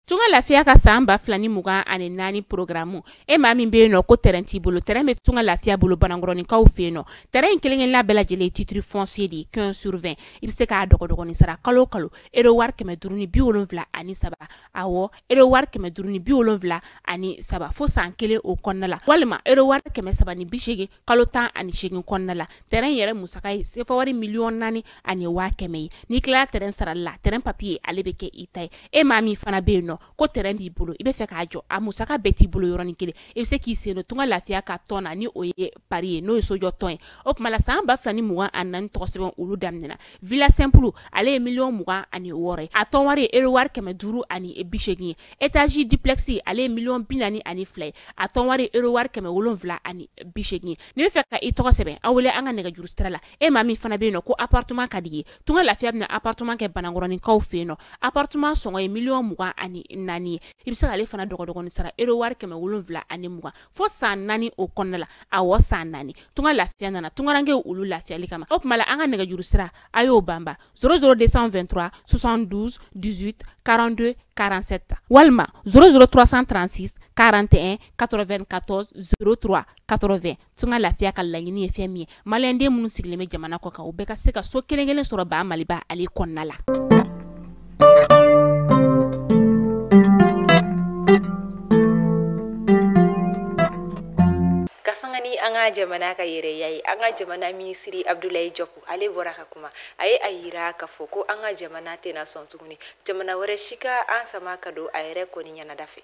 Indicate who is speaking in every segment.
Speaker 1: Tunga Lafiya ka san 2024 programme e maa min bɛ yen nɔ ko terrain t'i bolo, terrain bɛ Tunga Lafiya bolo Banankɔrɔninkaw fɛ yen nɔ. Terrain in kelen-kelenna bɛɛ lajɛlen ye titre foncier de ye 15 sur 20. I bɛ se k'a dɔgɔdɔgɔnin sara kalo o kalo euro wari 573, awɔ euro wari 573 fo san kelen o kɔnɔna la, walima euro wari 380 kalo 18 kɔnɔna la. Terrain yɛrɛ musaka ye sefa wari 4,1 million ye. N'i tilala terrain sarali la, terrain papier ale bɛ kɛ i ta ye. E maa min fana bɛ yen nɔ ko terrain b'i bolo, i bɛ fɛ k'a jɔ, a musaka bɛɛ t'i bolo yɔrɔnin kelen, i bɛ se k'i sen don Tunga Lafiya ka tɔn na, ni o ye pari ye, n'o ye sojɔ tɔn ye. O tuma la san 2024 tɔgɔ sɛbɛn olu daminɛna. Villa simple ale ye 26 million ye, a tɔn wari ye euro wari 580 ye. Étage duplex ale ye 42 million ye, a tɔn wari ye euro wari 780 ye. N'i bɛ fɛ ka i tɔgɔ sɛbɛn, aw wele an ka nɛgɛjuru sira la. E maa min fana bɛ yen nɔ ko appartement ka di ye, Tunga Lafiya bɛna appartement kɛ Banankɔrɔninkaw fɛ yen nɔ. Appartement sɔngɔ ye 24 million ye. I bɛ se k'ale fana dɔgɔdɔgɔnin sara euro wari 720 fo san 4 o kɔnɔna la, awɔ san 4. Tunga Lafiya nana tungarankew olu lafiyali kama. O tuma la an ka nɛgɛjuru sira a y'o banba 00223 72 18 42 47 walima 00336 41 94 03 80. Tunga Lafiya ka laɲini ye fɛn min ye, maliyɛnden minnu sigilen bɛ jamana kɔ kan, u bɛɛ ka se ka so kelen kelen sɔrɔ ba Maliba ale kɔnɔna la.
Speaker 2: Ka sanga ni an ka jamana ka yɛrɛya ye, an ka jamana minisiri Abdoulaye Diop ale bɔra ka kuma. A ye a yira k'a fɔ ko an ka jamana tɛna sɔn tuguni jamana wɛrɛ si ka an sama ka don a yɛrɛ kɔni ɲɛnada fɛ.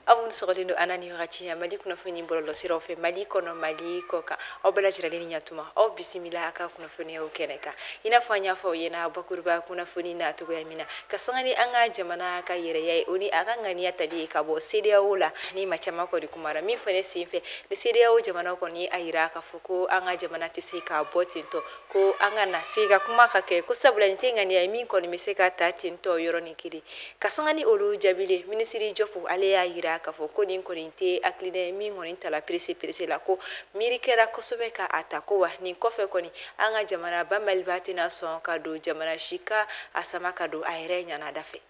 Speaker 2: Aw minnu sɔgɔlen don an na nin wagati in na Mali kunnafoni bɔlɔlɔsiraw fɛ, Mali kɔnɔ, Mali kɔ kan, aw bɛɛ lajɛlen ni ɲatuma, aw bisimila a ka kunnafoniyaw kɛnɛ kan. I n'a fɔ an y'a fɔ aw ɲɛna bakuruba kunnafoni na cogoya min na, ka sanga ni an ka jamana ka yɛrɛya ye, o ni a ka ŋaniya tali ye ka bɔ CEDEAO la, ni maa caman kɔni kumara min fɛnɛ senfɛ, ni CEDEAO jamana kɔni a yira k'a fɔ ko an ka jamana tɛ se ka bɔ ten tɔ, ko an ka na se ka kuma ka kɛ, ko sabula nin tɛ ŋaniya ye min kɔni bɛ se ka ta ten tɔ yɔrɔnin kelen. Ka sanga ni olu jaabili, minisiri Diop ale y'a yira k'a fɔ ko nin kɔni tɛ hakilina ye min kɔni tala pressé pressé la, ko miiri kɛra kosɛbɛ ka a ta, ko wa nin kɔfɛ kɔni an ka jamana ba Maliba tɛna sɔn ka don jamana si ka a sama ka don a yɛrɛ ɲanada fɛ.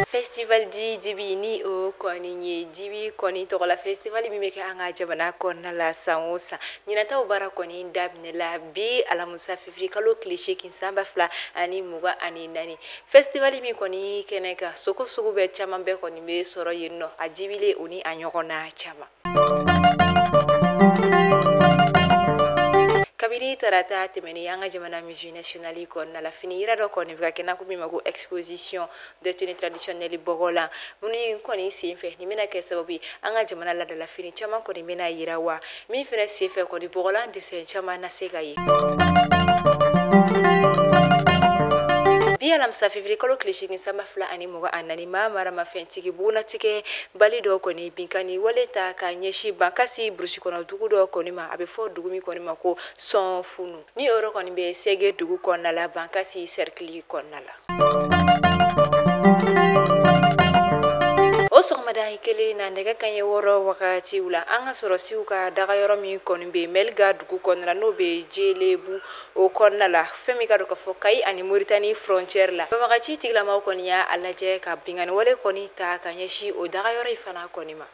Speaker 2: Festival di Dibi, ni o kɔni ye Dibi kɔni tɔgɔla festival min bɛ kɛ an ka jamana kɔnɔna la san o san, ɲinataw baara kɔni daminɛla bi alamisa février kalo tile 8 san 2024. Festival min kɔni kɛnɛ kan, sogo sugu bɛɛ caman bɛɛ kɔni bɛ sɔrɔ yen nɔ, a jibile o ni a ɲɔgɔnna caman. Kabini tarata tɛmɛnen, an ka jamana musée national kɔnɔna la, fini yira dɔ kɔni bɛ ka kɛ n'a ko min ma ko exposition de tenue traditionnelle bɔgɔlan, minnu kɔni senfɛ nin bɛna kɛ sababu ye an ka jamana laadala fini caman kɔni bɛna yira, wa min fɛnɛ senfɛ kɔni bɔgɔlan dessin caman na se ka ye. Bi alamisa février kalo tile 8 san 2024, maa maramafɛntigi bugunnatigɛ bali dɔ kɔni binkanni wale ta ka ɲɛsin Bankasi burusi kɔnɔ dugu dɔ kɔni ma, a bɛ fɔ dugu min kɔni ma ko Sɔnfunu, ni o yɔrɔ kɔni bɛ Sɛgɛ dugu kɔnɔna la, Bankasi cercle kɔnɔna la. O sɔgɔmada kelen na, nɛgɛ kanɲɛ 6 wagatiw la, an ka sɔrɔsiw ka dagayɔrɔ min kɔni bɛ Mɛliga dugu kɔnɔna la, n'o bɛ Jelebu o kɔnɔna la, fɛn min ka dɔn k'a fɔ Kayi ani Moritani frontière la, banbagaci tigilamaw kɔni y'a lajɛ ka binkanni wale kɔni ta ka ɲɛsin o dagayɔrɔ in fana kɔni ma.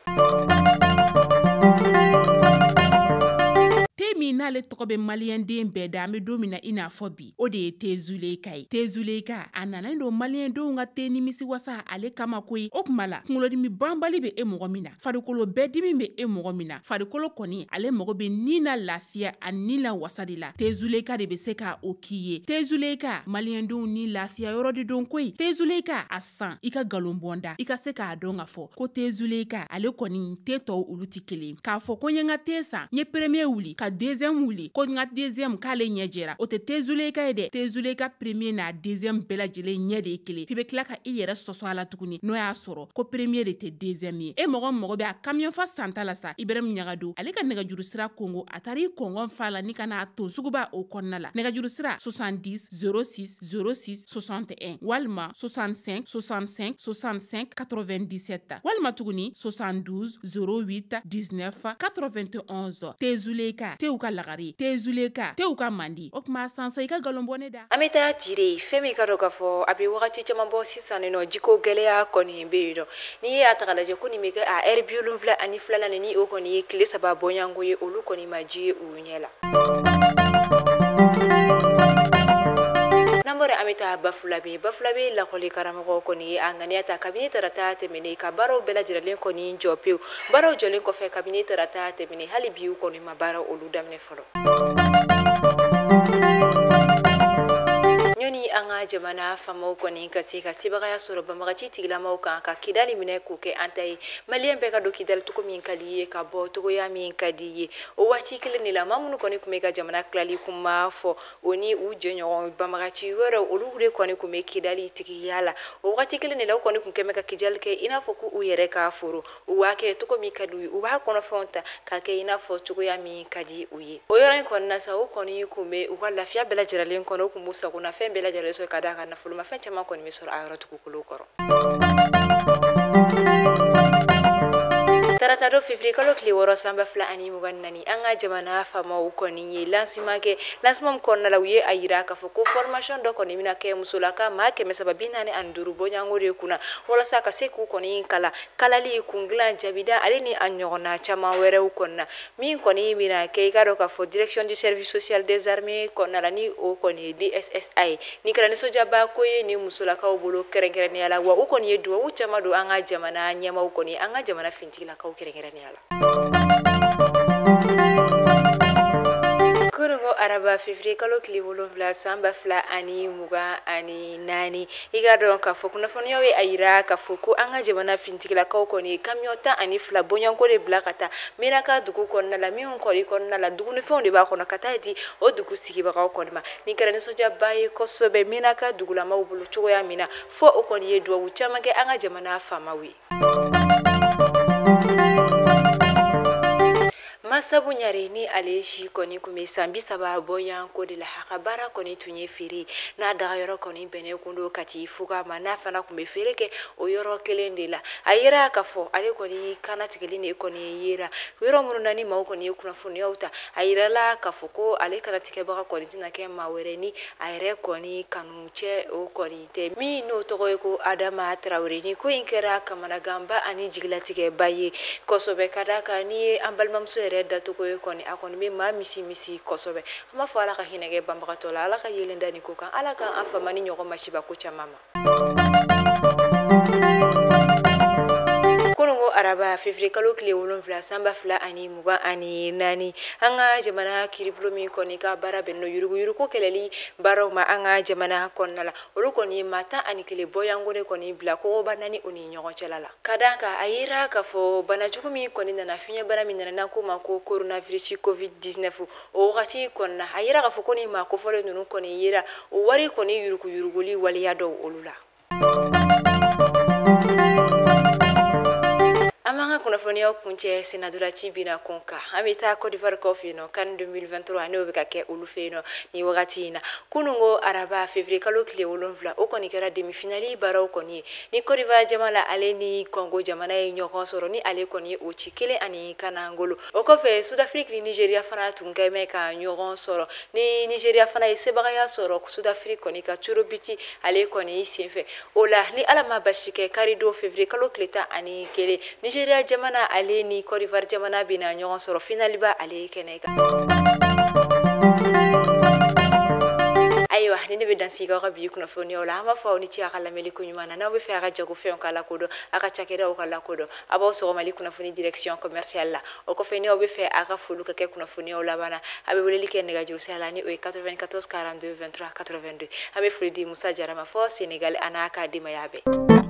Speaker 1: Te min n'ale tɔgɔ bɛ maliyɛnden bɛɛ da, an bɛ don min na i n'a fɔ bi, o de ye te Zuleyika ye. Te Zuleyika a nana don maliyɛndenw ka te nimisi wasa ale kama koyi. O tuma la kunkolodimi banbali bɛ e mɔgɔ min na, farikolo bɛɛ dimi bɛ e mɔgɔ min na, farikolo kɔni ale mago bɛ ni na lafiya ani ni la wasa de la, te Zuleyika de bɛ se ka o k'i ye. Te Zuleyika maliyɛndenw ni lafiya yɔrɔ de don koyi. Te Zuleyika a san i ka nkalon bɔnda, i ka se k'a dɔn k'a fɔ ko te Zuleyika ale kɔni te tɔw olu tɛ kelen. K'a fɔ ko n ye n ka te san, n ye premier wuli ka deuxième wuli ko n ka deuxième k'ale ɲɛ jɛra, o tɛ Tezuleka ye dɛ. Tezuleka premier n'a deuxième bɛɛ lajɛlen ɲɛ de ye kelen. F'i bɛ tila ka i yɛrɛ sɔsɔ a la tuguni, n'o y'a sɔrɔ ko premier de tɛ deuxième ye. E mɔgɔ mago bɛ a camion fa santa la sa, Ibrahim Ɲagado ale ka nɛgɛjuru sira kongo, a taara i kɔngɔn fa la ni ka n'a ton suguba o kɔnɔna la. Nɛgɛjuru sira 70 06 06 61 walima 65 65 65 97 walima tuguni 72 08 19 91. Tezuleka tew ka lagare, Tezuleka tew ka mandi. O tuma sansa i ka nkalon bɔ ne da.
Speaker 2: An bɛ taa Tire, fɛn min ka dɔn k'a fɔ a bɛ wagati caman bɔ sisan nɔ, jiko gɛlɛya kɔni bɛ yen nɔ. N'i y'a ta k'a lajɛ ko nin bɛ kɛ a ɛri 72 ni o kɔni ye tile 3 bɔɲɔgɔnko ye, olu kɔni ma ji ye u ɲɛ la. N'an bɔra an bɛ taa Bafulabe. Bafulabe lakɔli karamɔgɔ kɔni ye a ŋaniya ta kabini tarata tɛmɛnen ka baaraw bɛɛ lajɛlen kɔni jɔ pewu. Baaraw jɔlen kɔfɛ kabini tarata tɛmɛnen, hali bi u kɔni ma baara olu daminɛ fɔlɔ. Ɲɔni an ka jamana faamaw kɔni ka se ka sebagaya sɔrɔ banbagaci tigilamaw kan ka Kidali minɛ k'o kɛ an ta ye, maliyɛn bɛɛ ka don Kidali cogo min ka di ye, ka bɔ togoya min ka di ye. O waati kelen de la, maa minnu kɔni tun bɛ ka jamana tilali kuma fɔ, o ni u jɛɲɔgɔn banbagaci wɛrɛw, olu de kɔni tun bɛ Kidali tigiya la. O waati kelen de la, u kɔni tun kɛn bɛ ka Kidali kɛ i n'a fɔ k'u yɛrɛ ka foro, u b'a kɛ cogo min ka di u ye, u b'a kɔnɔfɛnw ta k'a kɛ i n'a fɔ cogoya min ka di u ye. O yɔrɔ in kɔnɔna sa, o kɔni tun bɛ u ka lafiya bɛɛ lajɛlen kɔnɔ, u tun b'u sagona fɛn bɛɛ lajɛlen sɔrɔ ka d'a kan nafolomafɛn caman kɔni bɛ sɔrɔ a yɔrɔ dugukolo kɔrɔ. Tarata don février kalo tile 6 san 2024, an ka jamana faamaw kɔni ye lancement kɛ. Lancement min kɔnɔna la, u ye a yira k'a fɔ ko formation dɔ kɔni bɛna kɛ musolaka maa 345 bɔɲɔgɔnko de kunna, walasa ka se k'u kɔni kalan kalali, kundilan, jabida ale ni a ɲɔgɔnna caman wɛrɛw kɔnɔna. Min kɔni bɛna kɛ, i k'a dɔn k'a fɔ direction du service social des armées kɔnɔna la, ni o kɔni ye DSSA ye. Nin kɛra nisɔndiyaba ko ye ni musolakaw bolo kɛrɛnkɛrɛnnenya la, wa u kɔni ye duwawu caman don an ka jamana ɲɛmaaw kɔni, an ka jamana finitigilakaw kɛrɛnkɛrɛnnenya la. Kununko araba février kalo tile 7 san 2024, i k'a dɔn k'a fɔ kunnafoniyaw ye a yira k'a fɔ ko an ka jamana finitigilakaw kɔni ye camion 12 bɔɲɔgɔnko de bila ka taa Menaka dugu kɔnɔna la, min kɔni kɔnɔna la dumunifɛnw de b'a kɔnɔ ka taa di o dugu sigibagaw kɔni ma. Nin kɛra nisɔndiyaba ye kosɛbɛ Menaka dugulamaw bolo cogoya min na, fo o kɔni ye duwawu caman kɛ an ka jamana faamaw ye. Masabu Ɲare ni ale si kɔni tun bɛ san 30 bɔɲɔgɔnko de la, a ka baara kɔni tun ye feere, n'a dagayɔrɔ kɔni bɛnnen kun don Kati fuga ma, n'a fana tun bɛ feere kɛ o yɔrɔ kelen de la. A yera k'a fɔ ale kɔni kannatigɛli de kɔni yera yɔrɔ minnu na ni maaw kɔni ye kunnafoniyaw ta, a yirala k'a fɔ ko ale kannatigɛbaga kɔni tɛna kɛ maa wɛrɛ ni a yɛrɛ kɔni kanu cɛ o kɔni tɛ, min n'o tɔgɔ ye ko Adama Tarawele. Ni ko in kɛra kamanaganba ani jigilatigɛba ye kosɛbɛ, ka d'a kan n'i ye an balimamuso yɛrɛ dacogo ye kɔni, a kɔni bɛ maa misi misi kosɛbɛ. An b'a fɔ Ala ka hinɛ kɛ banbagatɔ la, Ala ka yelen da nin ko kan, Ala ka an fama ni ɲɔgɔn masiba ko caman ma. Kununko araba février kalo tile 7 san 2024, an ka jamana kiiribulon min kɔni ka baara bɛnnen don yuruguyurugu kɛlɛli baaraw ma an ka jamana kɔnɔna la, olu kɔni ye maa 11 bɔɲɔgɔnko de kɔni bila kogoba naani o ni ɲɔgɔn cɛla la. Ka d'a kan a yira k'a fɔ banajugu min kɔni nana, fiɲɛbana min nana n'an k'o ma ko coronavirus covid-19, o wagati kɔnɔna a yira k'a fɔ ko ni maa kofɔlen ninnu kɔni yera o wari kɔni yuruguyuruguli waleya dɔw olu la. An b'an ka kunnafoniyaw kuncɛ senadolaci bina kun kan. An bɛ taa Côte d'Ivoire kaw fɛ yen nɔ, CAN 2023 n'o bɛ ka kɛ olu fɛ yen nɔ nin wagati in na. Kununko araba février kalo tile 7, o kɔni kɛra demi-finale baaraw kɔni ye. Ni Côte d'Ivoire jamana ale ni Congo jamana ye ɲɔgɔn sɔrɔ, ni ale kɔni ye o ci 1 ani kanangolo. O kɔfɛ Sud-Afrique ni Nigeria fana tun kɛ mɛ ka ɲɔgɔn sɔrɔ, ni Nigeria fana ye sebagaya sɔrɔ Sud-Afrique kɔni ka tirobiti ale kɔni senfɛ. O la ni Ala ma basi kɛ, karidon février kalo tile 11, Nigeria jamana ale ni Côte d'Ivoire jamana bɛna ɲɔgɔn sɔrɔ finaliba ale kɛnɛ kan. Ayiwa, ni ne bɛ dansigi aw ka bi kunnafoniyaw la, an b'a fɔ aw ni ce a ka lamɛnni ko ɲuman na. N'aw bɛ fɛ a ka jagofɛnw ka lakodɔn, a ka cakɛdaw ka lakodɔn, a b'aw sɔgɔ Mali kunnafoni direction commerciale la. O kɔfɛ ni aw bɛ fɛ a ka foliw ka kɛ kunnafoniyaw laban na, a bɛ weleli kɛ nɛgɛjuru sira la, ni o ye 94 42 23 82. An bɛ foli di Musa Jara ma fɔ Senegal a n'a ka denbaya bɛɛ.